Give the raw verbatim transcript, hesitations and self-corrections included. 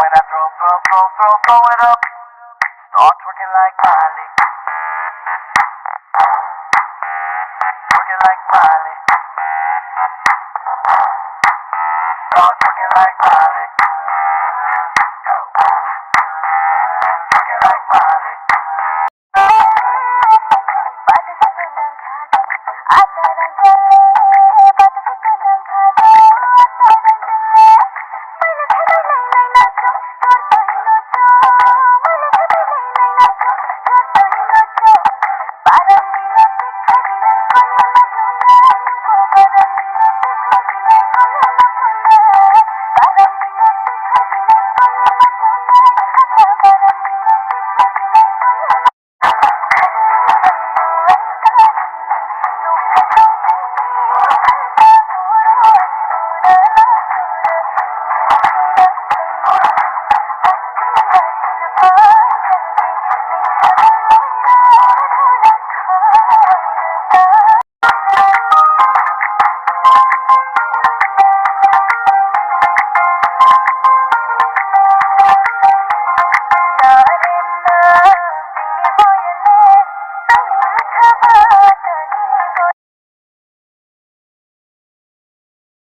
When I throw, throw, throw, throw, throw it up. Start twerking like Miley. Twerking like Miley.